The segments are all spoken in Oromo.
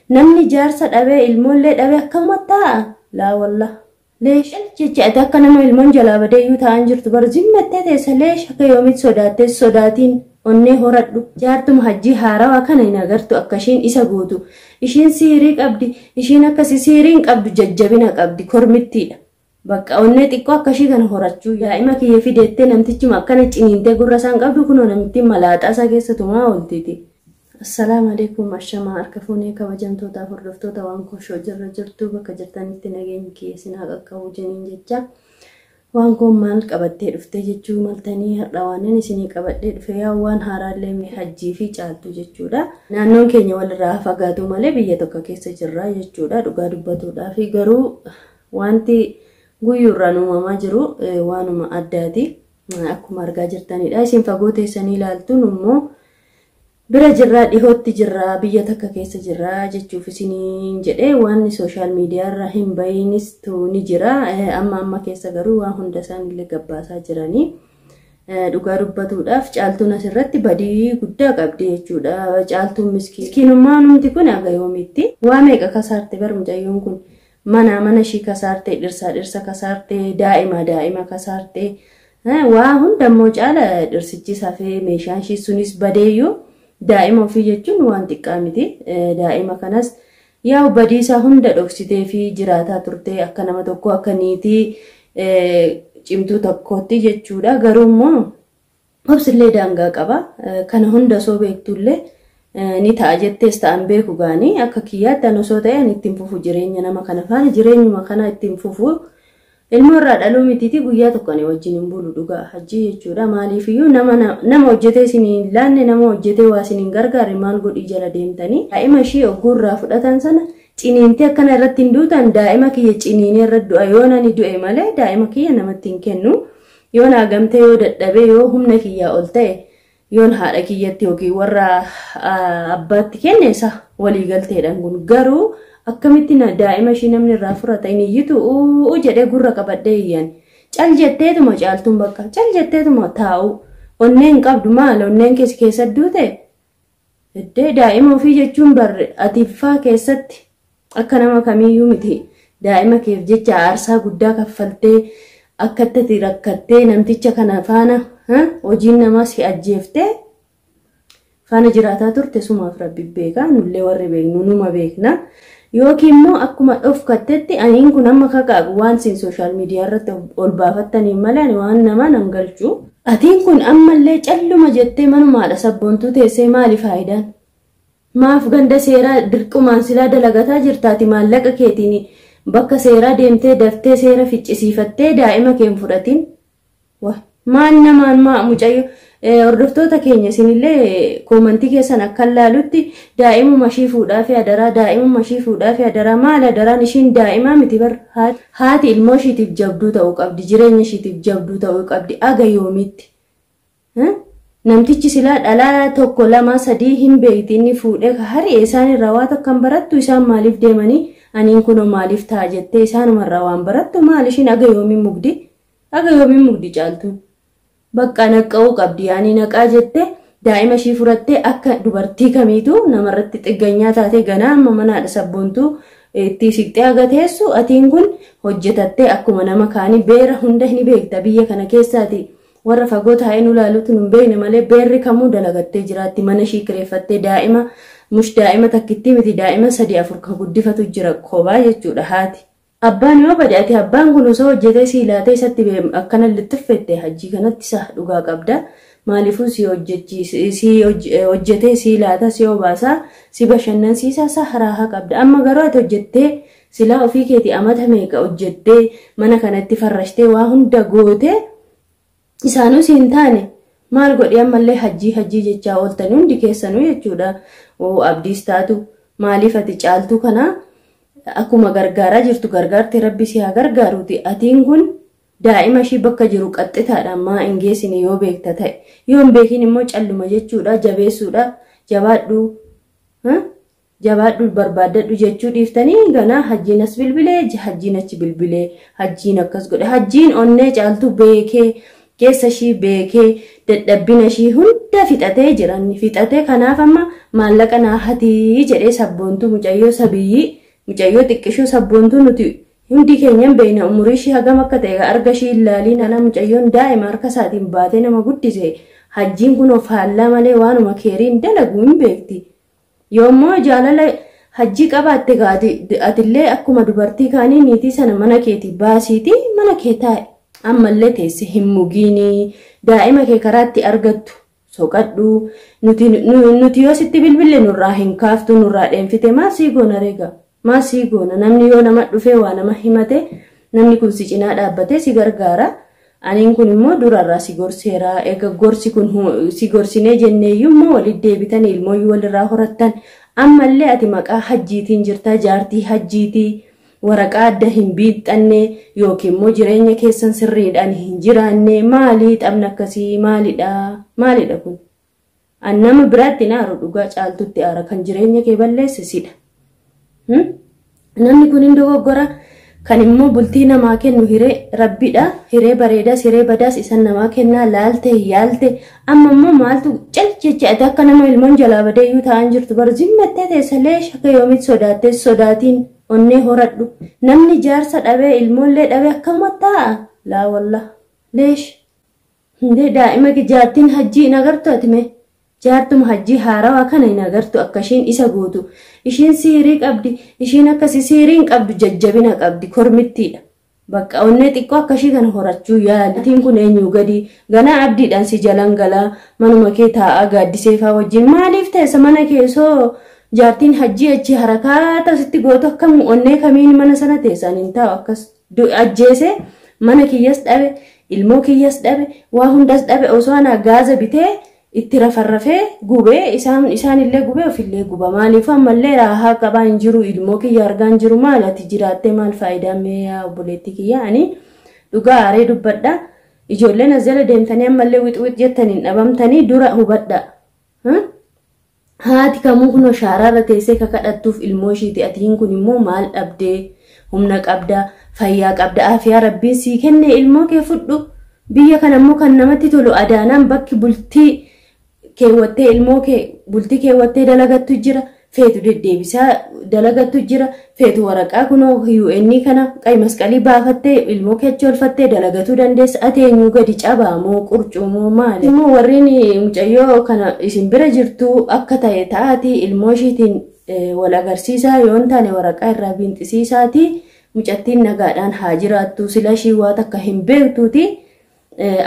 Namni jaarsa dhabee ilmoollee dhabee akkamuma taa'a? Laa wallah. Leesh jecha ati akka nama ilmoon jalaa badeeyyuu taa'an jirtu bar zimmattee teessa leesh akka yoomitti sodaattee sodaatiin onnee horadhu. Jaartuma hajjii haarawaa kana hin agartu akka ishiin isa gootu. Ishiin siirii qabdi, ishiin akkasii siirii hin qabdu jajjabina qabdi kormittiidha. Bakka onnee xiqqoo akka ishii kana horachuu daa'ima kiyya fideettee namtichuma akkana ciniintee gurra isaan qabdu kunoo namittiin malaaxaa isaa keessa tumaa ooltiiti. Assalaamu alaikum ashamaa harka fuunee kabajamtootaaf hordoftoota waan koshoo jirra jirtu bakka jirtanitti nageenyi kiyya isin haa qaqqabu jeniin jecha waan koon maal qabattee dhuftee jechuu maltanii har'a waan isinii qabadhee dhufe yaa waan haaraallee mee hajjii fi caaltu jechuudha. Naannoon keenya walirraa fagaatu malee biyya tokko keessa jirra jechuudha dhugaa dubbatuudhaa fi garuu wanti guyyuurraan uumamaa jiru waanuma addaati. Akkuma argaa jirtanidha. Isin fagoo teessanii ilaaltuun immoo bira jirraa dhihootti jirraa biyya takka keessa jirraa jechuuf isiniin jedhee waan sooshaal miidiyaarra hin bahinis ni jira. Amma amma keessa garuu waan hunda isaanillee gabbaasaa jiranii. Dhugaa dubbatuudhaaf caaltuun asirratti badii guddaa qabdi jechuudha. Caaltuun miskiinummaa numti kun haga yoomitti. Waa meeqa kasaarte bar mucayyoon kun mana mana ishii kasaarte dhirsaa dhirsa kasaarte daa'ima daa'ima kasaarte waa hundammoo caala dhirsichi safee meeshaan ishii sunis badeeyyuu daa'ima ofii jechuun waan xiqqaa miti. Daa'ima kanas yaa badiisaa hunda dhoksitee fi jiraataa turte akka nama tokko akka niitii cimtuu tokkootti jechuudha. Garuu immoo obsillee daangaa qaba. Kana hunda osoo beektullee ni ta'a jettees ta'an beeku gaanii akka kiyyaatti an osoo ta'e ani ittiin fufu jireenya nama kana faana jireenyuma kana ittiin fufu ilmoo irraa dhaluu mitiiti guyyaa tokko ani wajjin hin bulu dhugaa hajjii jechuudha. Maaliifiyyuu nama hojjetee isin hin laanne nama hojjetee waa isin hin gargaarre maal godhii jala deemtanii daa'ima ishii ogguu irraa fudhatan sana ciniintee akkana irratti hin duutan daa'ima kiyya ciniinee irra du'a yoo nani du'e malee daa'ima kiyya namatti hin kennu yoo naagamtee yoo dadhabee yoo humna kiyyaa ol ta'e yoon haadha kiyyatti yookiin warra abbaatti kenne isa waliigalteedhaan kun garuu akkamitti daa'ima ishii namni irraa furata inni iyyitu uu jedhee gurra qabadhee iyyan cal jetteetuma caaltuun bakka cal jetteetuma taa'u onneen qabdu maal onneen keessa keessa duute iddee daa'ima ofii jechuun barre atiffaa keessatti akka nama kamiiyyuu miti daa'ima keef jecha aarsaa guddaa kaffaltee akka itti rakkattee namticha kana faana hojiin namaa si ajjeeftee faana jiraataa turte sumaaf rabbi beeka nullee warri beeknu numa beekna. Yookiin immoo akkuma dhofkattetti aniin kun amma kaqaaqu waan siin sooshaal miidiyaa irratti ol baafattaniin malee ani waan namaa nan galchu. Atiin kun ammallee calluma jettee manumaadha sabboontuu teessee maali faayidaan? Maaf ganda seeraa dirqumaan silaa dalagataa jirtaati maallaqa keetiin bakka seeraa deemtee daftee seera ficcisiifattee daa'ima kee hin fudhatin. Maal namaan maa mucayyo hordoftoota keenya isinillee koomantii keessan akka laalutti daa'imuma ishii fuudhaa fi adaraa daa'imuma ishii fuudhaa fi adaraa maal adaraan ishiin daa'imaa miti bar haati ilmoo ishiitiif jabduu ta'uu qabdi jireenya ishiitiif jabduu ta'uu qabdi aga yoomitti. Namtichi silaa dhalaa tokko lama sadii hin beekti inni fuudhee hari'e isaan irraa waa tokko kan barattu isaan maaliif deemanii aniin kunoo maaliif ta'a jettee isaanumarraa waan barattu maal ishiin aga yoomiin mugdi aga yoomiin mugdi caaltuun. Bakka naqa'uu qabdi yaani naqaa jettee daa'ima ishii furattee akka dubartii kamiitu namarratti xigganyaa taatee ganaa amma manaadha sabboontuu itti siqxee haga teessu atiin kun hojjetattee akkuma nama kaanii beera hunda ni beekta biyya kana keessaati. Warra fagoo taa'ee nu laaluutu nu beekne malee beerri kamuu dalagattee jiraatti mana ishii kireeffattee daa'ima mush daa'ima takkittii miti daa'ima 3 4 kan guddifatu jira kophaa jechuudha haati. Abbaan yoo bade ati abbaan kun osoo hojjetee si ilaatee isatti akkana lixxiffette hajjii kanatti isa dhugaa qabda. Maaliifuu si hojjetee si ilaata si obaasaa si bashannansiisaa isa haraahaa qabda. Amma garuu ati hojjettee silaa ofii keetii amata meeqa hojjettee mana kanatti farrashtee waa hunda gootee isaanuu si hin taane maal godhi ammallee hajjii hajjii jechaa ooltanii hundi keessanuu jechuudha. Abdiis taatu maaliif ati caaltuu kanaa akkuma gargaaraa jirtu gargaartee rabbi si haa gargaaruuti. Atiin kun daa'ima ishii bakka jiru qaxxitaadhaan maa hin geessine yoo beekta ta'e yoo hin beekin immoo calluma jechuudha jabeessuudha jabaadhu jabaadhu barbaaddadhu jechuu dhiiftanii ganaa hajjiin as bilbilee hajjiin achi bilbilee hajjiin akkas godhe hajjiin onnee caaltuu beekee Keessa ishii beekee dadhabbina ishii hunda fixatee jiran fixatee kanaaf amma maallaqa naa hatii jedhee sabboontuu mucayyoo sabiyyii mucayyoo xiqqishuu sabboontuu nuti hundi keenyan beekna umurii ishii hagam akka ta'e arga ishii ilaaliin ana mucayyoon daa'ima harka isaatiin baatee nama guddise hajjiin kun of haallaa malee waanuma keeriin dalagu hin beekti. Yoommoo jaalala hajjii qabaatte atillee akkuma dubartii kaanii niitii sana mana keetii baasiitii mana kee taa'e. Ammallee teesse hin mugiinii daa'ima kee karaatti argattu soqadhu nuti yoo sitti bilbille nurraa hin kaaftu nurraa dheenfite maal sii goona reega maal sii goona namni yoo nama dhufee waa nama himate namni kun si cinaa dhaabbatee si gargaara. Aniin kun immoo durarraa si gorseera eega gorsi kun si gorsinee jenneeyyuu immoo walitti deebitan ilmooyyuu walirraa horattan ammallee ati maqaa hajjiitiin jirta jaartii hajjiitii. Waraqaa adda hin biixxanne yookiin immoo jireenya keessan sirriidhaan hin jiraanne maalii taphni akkasii maalidha maalidha kun? An nama biraatti naaru dhugaa caaltutti aara kan jireenya kee balleesse sidha. Namni kun hin dogoggora kan immoo bultii namaa kennu hiree rabbidha hiree bareedaas hiree badaas isan namaa kennaa laalte yaalte amma immoo maaltu caljecha ati akka nama ilmoon jalaa badeeyyuu ta'an jirtu bar zimmattee teessa leesh akka yoomitti sodaattee sodaatiin. Onnee horadhu namni jaarsa dhabee ilmoollee dhabee akkama taa'a laa wallah leesh hundee daa'ima jaartiin hajjii hin agartu ati mee jaartuma hajjii haarawaa kana hin agartu akka ishiin isa gootu ishiin siirii qabdi ishiin akkasii siirii hin qabdu jajjabina qabdi kormittiidha bakka onnee xiqqoo akka ishii kana horachuu yaali atiin kun eenyu gadi ganaa abdiidhaan si jalan galaa manuma kee taa'aa gaaddisee faa wajjin maaliif teessa mana keessoo jaartiin hajjii achi harakaata sitti gootu akkam onnee kamiin mana sana teessaan hin taa'u akkas ajjeese mana kiyyas dhabe ilmoo kiyyas dhabe waa hundas dhabe osoo ana gaaza bitee itti rafarrafee gubee isaanillee gubee ofillee guba maaliif ammallee raahaa qabaa hin jiru ilmoo kiyya argaa hin jiru maal ati jiraattee maal faayidaa mee yaa obboleettii kiyya ani dhugaa aaree dubbadha ijoolleen as jala deemtanii ammallee wix wix jettaniin dhabamtanii dura hubadha. Haati kamuu kunoo shaaraarra teessee kakadhattuuf ilmoo ishiiti atiin kun immoo maal dhabdee humna qabda fayyaa qabda afiyaa rabbiin sii kenne ilmoo kee fudhu biyya kana immoo kan namatti tolu adaanaan bakki bultii keewwattee ilmoo kee bultii keewwattee dalagattu jira feetu deddeebisaa dalagattu jira feetu waraqaa kunoo UN kana qayi masqalii baafattee ilmoo kee achi olfattee dalagatuu dandeessa ati eenyuu gadi cabaa moo qurcuu moo maali immoo warreen mucayyoo kana isin bira jirtu akka ta'e ta'aati ilmoo ishiitiin wal agarsiisaa yoo hin taane waraqaa irraa biinxisiisaati mucattiin nagaadhaan haa jiraattu sila ishii waa takka hin beektuuti.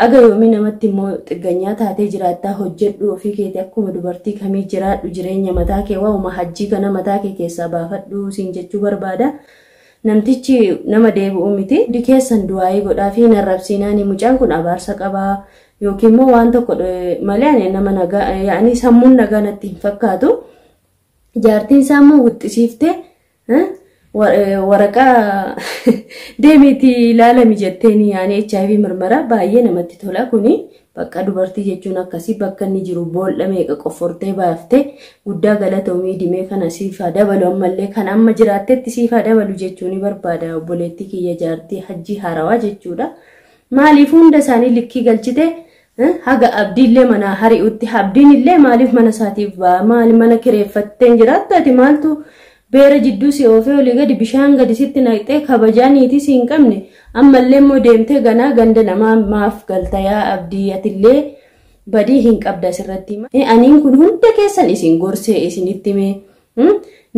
Aga yoomii namatti immoo xigganyaa taatee jiraattaa hojjedhu ofii keetii akkuma dubartii kamii jiraadhu jireenya mataa kee waa'uma hajjii kana mataa kee keessaa baafadhu siin jechuu barbaada. Namtichi nama deebi'u miti. Hundi keessan du'aayii godhaa fi narrabsiinaani mucaan kun abaarsa qabaa yookiin immoo waan tokko malee ani nama nagaa yaa'anii sammuun nagaa natti hin fakkaatu. Jaartiin isaa immoo wuxxisiiftee waraqaa deemiitii ilaalami jetteen yaani HIV mirmara baay'ee namatti tola kuni bakka dubartii jechuun akkasii bakka inni jiru boolla meeqa qoffortee baaftee guddaa galatoomii dimee kana siif haa dabalu ammallee kan amma jiraattetti siif haa dabalu jechuun ni barbaada obboleettii kiyya jaartii hajjii haarawaa jechuudha. Maaliif hunda isaanii likkii galchite haga abdiillee manaa hari'utti abdiin illee maaliif mana isaatiif ba'a maali mana kireeffatteen jiraattu ati maaltu beera jidduu si oofee olii gadi bishaan gadi sitti naqxee kabajaa niitii si hin qabne ammallee immoo deemtee ganaa ganda namaa maaf galta yaa abdii atillee badii hin qabda asirratti. Aniin kun hunda keessan isin gorsee isinitti mee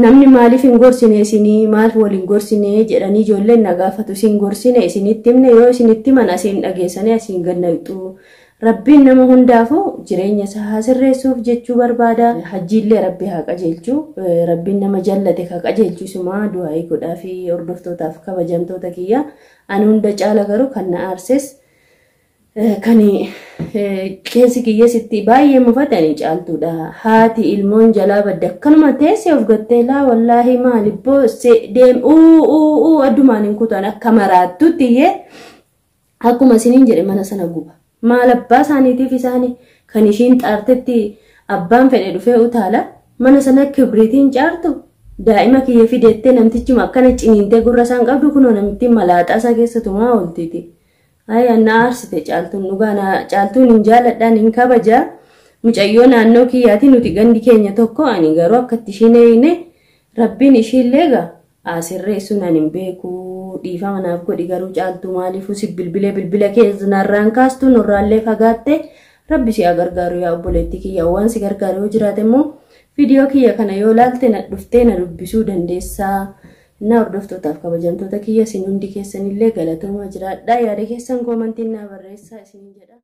namni maaliif hin gorsine isinii maal wal hin gorsine jedhanii ijoolleen na gaafatu isin gorsine isinitti himne yoo isinitti himan asiin dhageessanii asiin gad naqxu. Rabbiin nama hundaafuu jireenya isaa haa sirreessuuf jechuu barbaada. Hajjiillee rabbi haa qajeelchu. Rabbiin nama jallate haa qajeelchu isumaa du'aayii godhaa fi hordoftootaaf kabajamtoota kiyya. Ani hunda caala garuu kan na aarses kan qeensi kiyyas itti baay'ee mufate ani caaltuudha. Haati ilmoon jalaa badde akkanuma teessee of gattee laa wallaahi maali boosse deem uu uu uu addumaan hin kutan akka maraattutti iyyee akkuma isiniin jedhe mana sana guba. Maal abbaa isaaniitiif isaanii kan ishiin xaartetti abbaan fedhe dhufee utaala mana sana kibriitiin caartu daa'ima kiyya fideettee namtichuma akkana ciniintee gurra isaan qabdu kunoo namittiin malaaxaa isaa keessa tumaa ooltiiti. Ayi na aarsite Caaltuun, dhugaa Caaltuun hin jaaladhaan, hin kabaja. Mucayyoo naannoo kiyyaati, nuti gandi keenya tokko. Ani garuu akkatti ishiin eeyine rabbiin ishiillee gaa asirreessuun ani hin beeku, dhiifama naaf godhi. Garuu Caaltuu, maaliifuu si bilbilee bilbila keessa narraan kaastu, nurraallee fagaatte? Rabbi si haa gargaaru yaa obboleettii kiyya. Waan si gargaaru yoo jiraate immoo viidiyoo kiyya kana yoo laalte na dhuftee na dubbisuu dandeessaa. Na hordoftootaaf kabajamtoota kiyya, isin hundi keessanillee galatoomaa, jiraadhaa. Yaada keessan koomantiin naa barreessaa isiniin jedha.